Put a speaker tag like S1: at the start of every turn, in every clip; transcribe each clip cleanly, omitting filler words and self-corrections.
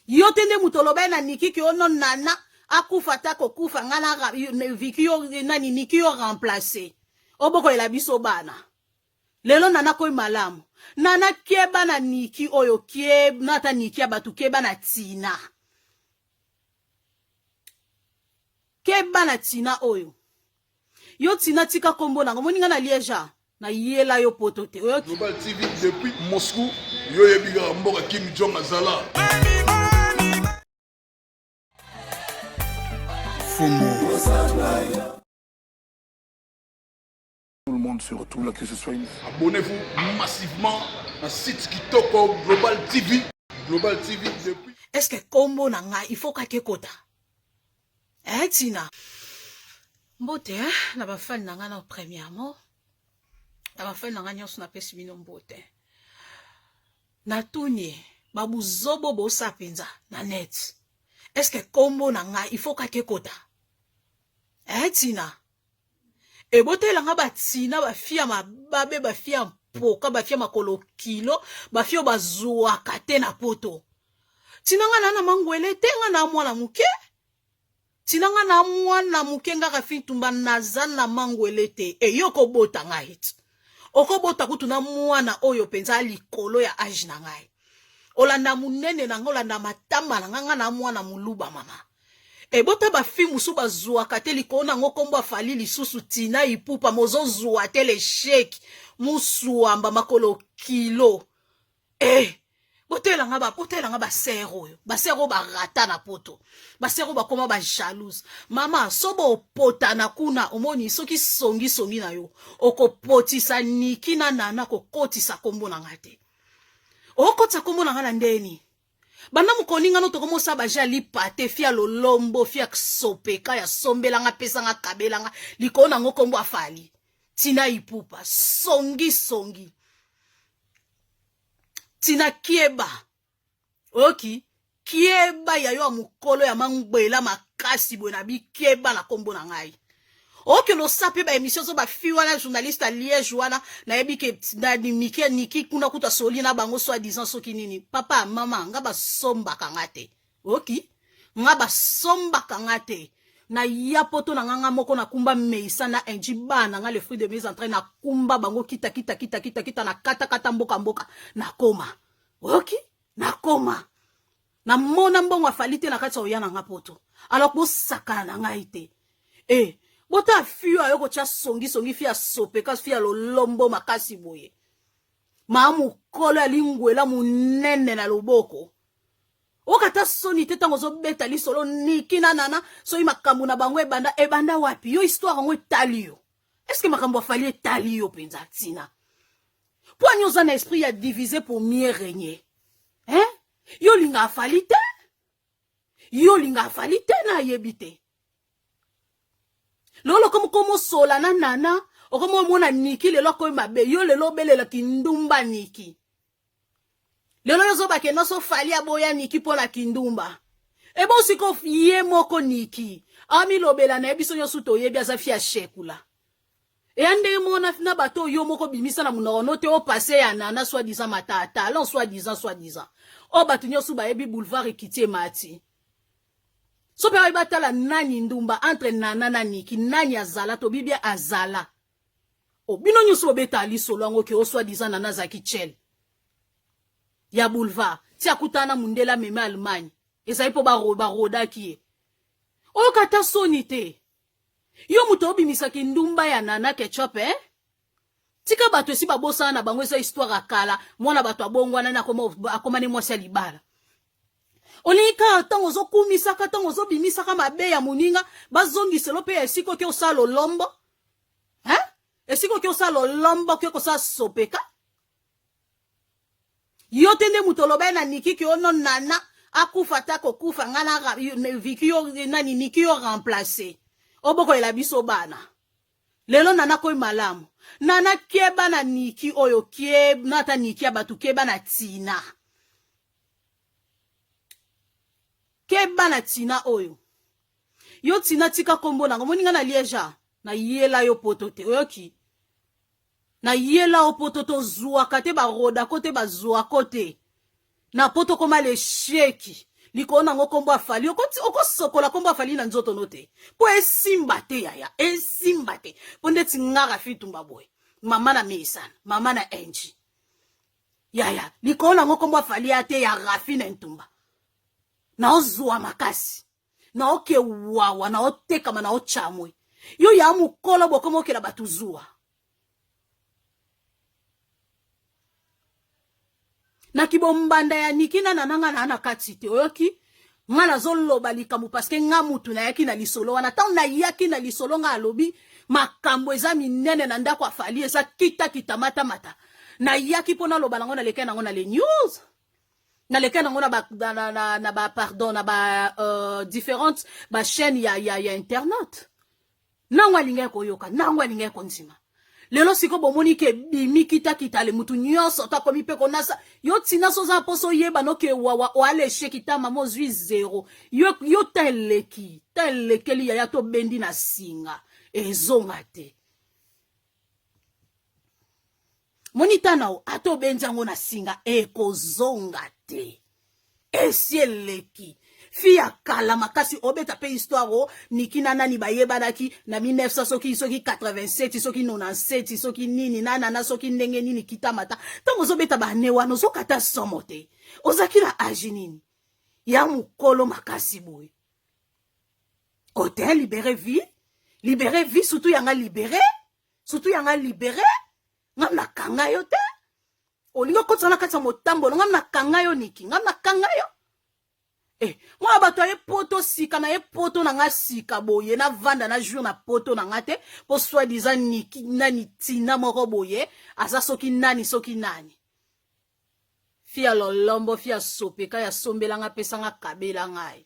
S1: Yo te nde moto oloba ye na Niki ke ono nana akufa ata kokufa nga na Vicky yo nani Niki yo remplacer. Obokolela biso bana. Lelo nana koyi malamu. Nana keba na Niki oyo keba na ata Niki ya bato keba na Tina. Keba na Tina oyo. Yo Tina tika kombo nanga omoni nga na Liège na yela yo poto te oyoki.
S2: Global TV depuis Moscou yo yebi kaka mboka Kim Jong azala.
S3: Fumu. Tout le monde se retrouve là, que ce soit une.
S2: Abonnez-vous massivement na site Kitoko Global TV. Global TV depuis.
S1: Est-ce que kombo na nga il faut kaka ekota? Eh Tina. Mbote eh, na ba fan na nga na premièrement. Na ba fan na nga nyonso napesi bino mbote. Natuni ba buzobo bosa penza na net. Est-ce que kombo na nga il faut kaka ekota? Eh Tina. Ebotela nga ba Tina ba fia mababe ba fia mpoka ba fia makolo kilo ba fia bazuaka te na poto. Tina nga na na mangwele te nga na mwana moke. Tina nga na mwana moke nga Rafi Ntumba naza na mangwele te. E yo kobota ngai ti. Okobota kutu na mwana oyo penza likolo ya age na ngai. Olanda munene na nga olanda matama na nga nga na mwana muluba mama. Ebota ba fille musu bazuaka te likolo na ngo kombo afali lisusu Tina Ipupa mozozua te l'echec musuamba makolo kilo. Eh botela nga ba botela nga ba sœur oyo ba sœur oyo ba rata na poto ba sœur oyo bakoma ba jalouse mama so bopotana kuna omoni soki songi songi na yo okopotisa niki na nana kokotisa kombo na nga te okotisa kombo na nga na ndeni banda mokoni nga no tokomosala ba ja lipate fia lolombo fia sopeka ya sombela nga pesa nga kabela nga likolo na ngo kombo afali tina ipupa songi songi tina kieba oyoki kieba ya yo ya mokolo ya mangbela makasi boye na bikeba na nkombo na ngai okende osa mpe baémission so bafi wana journaliste ya liège wana nayebi ke mike niki kuna kutu asoli na bango soit disant soki nini papa mama nga basombaka nga te oki nga basombaka nga te na ya poto na nga nga moko nakumba meisa na enji bana nga le fruit de mes entrailles nakumba bango kita kita kita kita kita na kata kata mboka mboka nakoma oyoki nakoma namona mbongo afali te na kati ya oya na nga poto alors bosakana na ngai te e bota fio ayo kotya songisongi fi ya sopeka fi ya lolombo makasi boye maa mokolo ya lingwela monene na loboko okata soni te ntango ozobeta lisolo niki na nana soki makambo na bango ebanda ebanda wapi yo histoire yango etali yo eske makambo afali etali yo mpenza ntina mpo ani oza na esprit ya diviser pour mieux régner hein yo olinga afali te yo olinga afali te nayebi te lelo okomi komosola na nana okomi omona niki lelo akomi mabe yo lelo obelela kindumba niki lelo yo ozobake nyonso fali aboya niki mpo na kindumba ebo siko ye moko niki amilobela na ye biso nyonso toyebi aza fi ya shekula eya ndenge moko na bato oyo yo moko bimisa na monoko no te opasse ya nana soit disant matatalon soit disant soit disant oyo bato nyonso bayebi boulevard ekiti emati so mpe bayebi batala nani ndumba entre nana na niki nani azala tobi bia azala o bino nyonso bobeta lisolo yango ke o soit disant nana azalaki chel ya boulevard ti akutana na mundele ameme allemagne ezali mpo barodaki ye oyoka ata soni te yo moto obimisa kindumba ya nana ketchup eh? tika bato esi babosana na bango eza histoire ya kala mwana bato abongwana na akoma ne mwasi ya libala olingi kaka ntango ozokumisaka ntango ozobimisaka mabe ya moninga bazongiselo mpe ya esika oke osala lolombo hein? Esika oke osala lolombo oke kosala sopeka yo te nde moto oloba ye na niki ke ono nana akufa ata kokufa nga na viki yo nani niki yo remplace obokolela biso bana lelo nana koyi malamu nana keba na niki oyo keba ata niki ya bato keba na tina keba na tina oyo yo tina tika kombo nanga omoni nga na liege nayela yo poto te oyoki nayela yo poto tozuaka te barodako te bazuako te na poto koma lesheki Likolo nango kombo ya Fally, okosokola kombo ya Fally na nzoto no te. Po esimba te yaya, esimba te. Po ndeti nga Rafi Tumba boye, mama na Meisana, mama na Angie. Yaya, likolo nango kombo ya Fally ya te ya Rafi na Ntumba. Naozwa makasi. Naoke wawa, naotekama, naochamwe. Yo ya mukolo bokoma okela bato zuwa. Na kibombanda ya Niki na nana nga na na kati te, oyoki? Nga nazoloba likambo parce que nga mutu nayaki na lisolo wana. Tango nayaki na lisolo nga alobi makambo eza minene na ndako ya Fally, eza kita kita mata mata. Nayaki mpo naloba nango, nalekaki nango na les news. Nalekaki nango na ba, na, na, na, na ba, pardon, na ba différentes ba chaîne ya internet. Nango alingaki koyoka, nango alingaki kondima. Lelo siko bomoni ke bimi kita kita le mutu nyonso to akomi pe konasa. Yo tina so za poso yeba no ke wawa o ale sheki ta mama ozwi zero. Yo, yo ta eleki, ta elekeli yaya to bendi na singa. Ezonga te. Moni ta na o, ato bendi yango na singa, ekozonga te. Esi eleki. Fi ya kala makasi obeta pe histoire o Niki na nani bayebanaki na 1900 soki soki 87 soki 97 soki nini na nana soki ndenge nini kita mata. Tango ozobeta ba ne wana ozokata somo te. Ozaki na age nini? Ya mukolo makasi boye. Ote libéré vie, libéré vie surtout yanga libéré, surtout yanga libéré. Ngam na kanga yo te. Olingi okotisa na kati ya motambo, ngam na kanga yo Niki, ngam na kanga yo. Mwana bato aye poto sika na ye poto na nga sika boye, na vanda na jour na poto na nga te, po soi-disant Niki nani Tina moko boye, aza soki nani soki nani. Fia lolombo, fia sopeka ya sombela nga pesa nga kabela ngai.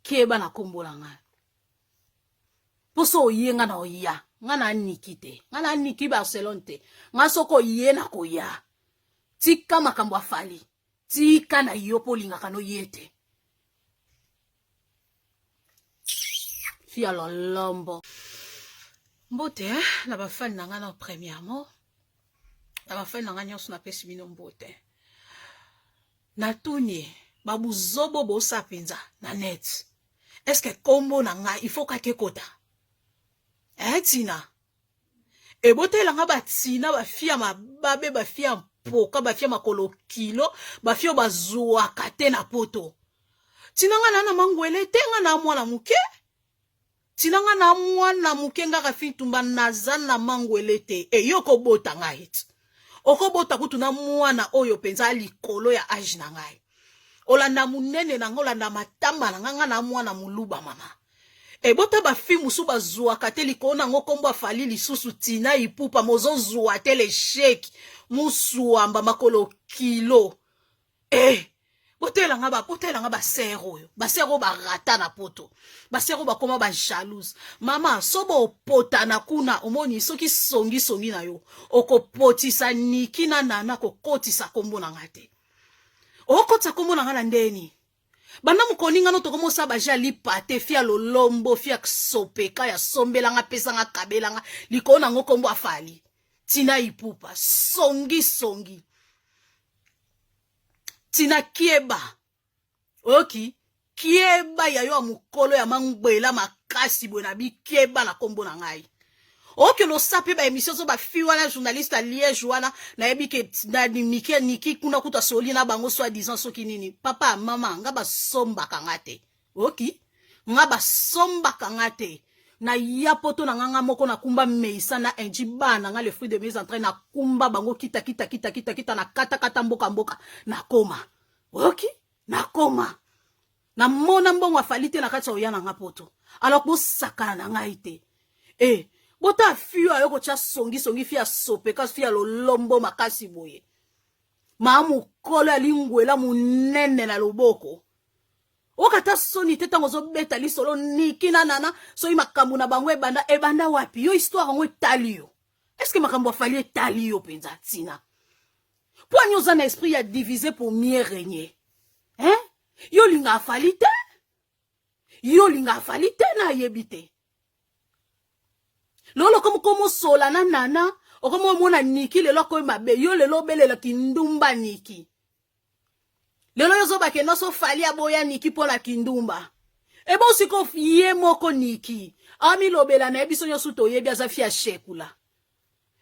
S1: Keba na kombo na ngai. Poso oye nga na oya, nga na Niki te, nga na Niki Barcelone te. Nga soko oye na koya. Tika makambo ya Fally. Tika na yo po olingaka no ye te. Fia lolombo. Mbote, hein, na ba fan na nga na premièrement. Na ba fan na nga nyonso na pesi bino mbote. Natuni ba buzobo bosa penza na net. Est-ce que kombo na nga il faut kake kota? Hein, Tina? Ebotela nga ba Tina, ba fia mababe, ba fia mpoka, ba fia makolo kilo, ba fia bazuaka te na poto. Tina nga na na mangwele te, nga na mwana muke. Tina nga na mwana muke nga Rafi Ntumba naza na mangwele te. E yo kobota ngai ti. Okobota kutu na mwana oyo penza likolo ya age na ngai. Olanda munene na nga, olanda matamba na nga, nga na mwana muluba mama. Ebota ba fi musu bazuaka te likolo na ngo kombo afali lisusu Tina Ipupa mozo zua te l'échec musuamba makolo kilo. Botela nga ba, botela nga ba sœur oyo. Ba sœur oyo ba rata na poto. Ba sœur oyo ba koma ba jalouse. Mama, sobo pota na kuna omoni soki songi songi na yo. Okopotisa Niki na nana kokotisa kombo na nga te. Okotisa kombo na nga na ndeni. Banda mokoni nga no tokomosa ba jali pate fia lolombo fia sopeka ya sombela nga pesa nga kabela nga likolo na ngo kombo afali. Tina Ipupa songi songi. Tina kieba. Oyoki kieba ya yo ya mokolo ya mangwela makasi boye na bikieba na kombo na ngai. Oke no sape ba émission zo ba fi wana journaliste à Liège wana na yebi ke na Niki Niki kuna kuta soli na bango soit disant soki nini. Papa mama nga ba somba kanga te. Oki nga ba somba kanga te. Na ya poto na nganga moko na kumba meisa na enji ba na nga le fruit de mes entrailles na kumba bango kita kita kita kita kita na kata kata mboka mboka na koma. Oki na koma. Na mona mbongo afali te na kati ya oya na nga poto. Alors bosakana na ngai te. Bota fiyo ayo kotia songi songi fi ya sopeka fi ya lolombo makasi boye. Ma mukolo ya lingwela munene na loboko. Okata soni te tango ozobeta lisolo Niki na nana soki makambo na bango ebanda ebanda wapi yo histoire yango etali yo. Est-ce que makambo afali etali yo penza Tina? Po ani oza na esprit ya diviser pour mieux régner. Hein? Yo linga afali te? Yo linga afali te na yebi te. Lolo komo komo sola na nana, okomo mona Niki lelo akoyi mabe, yo lelo obelela kindumba Niki. Lelo yo zoba ke noso Fally aboya Niki mpo na kindumba. Ebo siko ye moko Niki amilobela na ye biso nyonso toyebi aza fi ya shekula.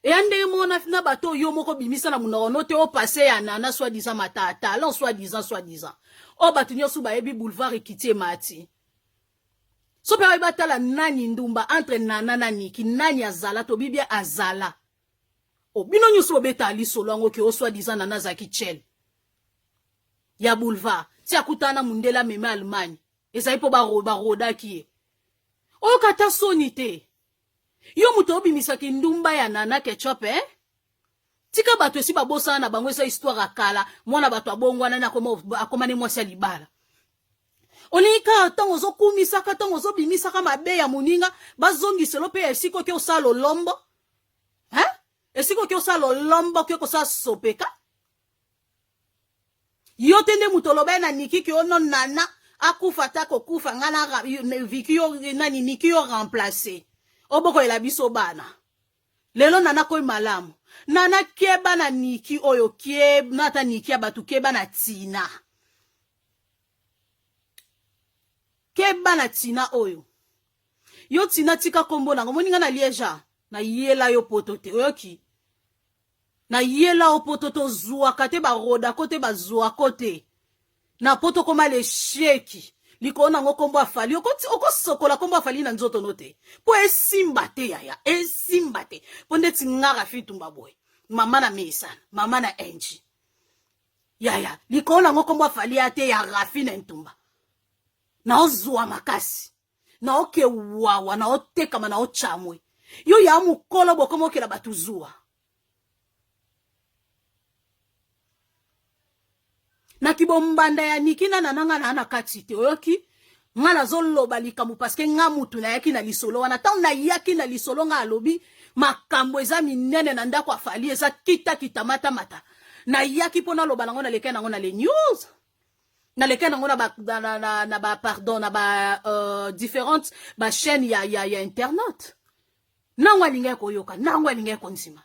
S1: Eya ndenge moko na, na bato yo moko bimisa na monoko no te o passe ya nana soit disant matata talent soit disant soit disant. O bato nyonso bayebi boulevard ekiti emati. So pe bayebi batala nani ndumba entre nana na Niki nani azala to bibia azala. O bino nyonso bobeta lisolo yango ke o soit disant nana azalaki chel. Ya boulevard ti akutana na mundele amema Allemagne ezali mpo barodaki ye. Oyoka ata soni te. Yo moto obimisa kindumba ya Nana Ketchup eh? Tika bato esi babosana na bango eza histoire ya kala mwana bato abongwana na akoma ne mwasi ya libala. Olingi kaka ntango ozokumisaka ntango ozobimisaka mabe ya moninga bazongiselo mpe ya esika oke osala lolombo eh? Esika oke osala lolombo oke kosala sopeka Yo te nde moto oloba ye na Niki ke ono nana akufa ata kokufa nga na Vicky yo nani Niki yo remplacer. Obokolela biso bana. Lelo nana koi malamu. Nana keba na Niki oyo ke na ata Niki ya bato keba na Tina. Keba na Tina oyo. Yo Tina tika kombo nango moni nga na Liège na yela yo poto te oyoki. Na yela o poto tozuaka te ba rodako te bazuako te na poto koma lesheki likolo nango kombo ya Fally okosokola kombo ya Fally na nzoto no te po esimba te yaya esimba te po ndeti nga Rafi Tumba boye mama na Meisana mama na Angie yaya likolo nango kombo ya Fally ya te ya Rafi na Ntumba naozua makasi naoke wawa naotekama naochamwe yo ya mokolo bokoma okela bato zuwa na kibombanda ya niki na nana nga na na kati te oyoki nga nazoloba likambo parceke nga mutu nayaki na lisolo wana ntango nayaki na lisolo nga alobi makambo eza minene na ndako afali eza kitakita matamata nayaki mpo naloba nango nalekaki nango na le news nalekaki nango na ba, na, na, na, na ba pardon na ba différentes ba chaîne ya, ya, ya internet nango alingaki koyoka nango alingaki kondima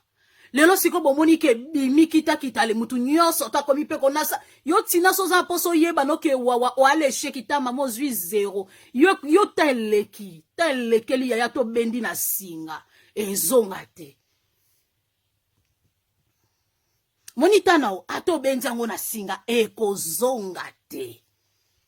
S1: lelo sikoyo bomoni ke bimi kitakita le mutu nyonso to akomi mpe konasa yo ntina so oza mposa oyeba noke wawa oaleshe kita mama ozwi zero yo, yo ta eleki ta elekeli yaya tobendi na singa ezonga te moni tana o ata obendi yango na singa ekozonga te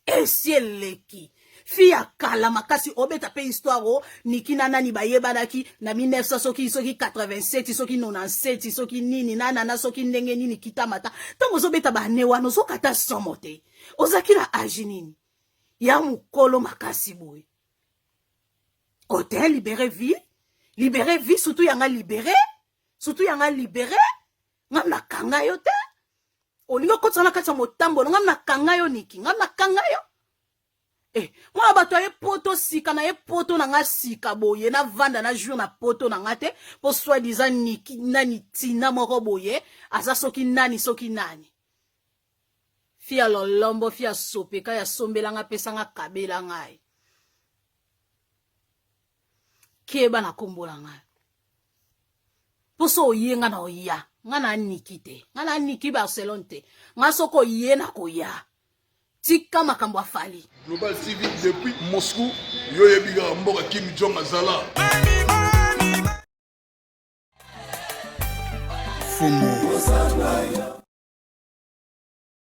S1: esi eleki fi ya kala makasi obeta pe histoire o niki na nani bayebanaki na 1900 soki soki 87 soki 97 soki nini na nana soki ndenge nini kitamata ntango ozobeta bane wana ozokata somo te ozalaki na age nini ya mokolo makasi boye ote libere vie libere vie surtout yanga libere surtout yanga libere nga nakanga yo te olingi okotisa na kati ya motambo nga nakanga yo niki nga nakanga yo eh, mwana bato aye poto sika na ye poto na nga sika boye navanda na jour na poto na nga te mpo soit disant niki nani tina moko boye aza soki nani soki nani fi ya lolombo fi ya sopeka ya sombela nga pesa nga kabela ngai keba na kombo na ngai mpo so oye nga na oya nga na niki te nga na niki barcelone te nga soki oye na koya tika makambo ya Fally
S2: Global TV depuis Moscou yo yebi kaka mboka Kim Jong azala
S3: Fumu.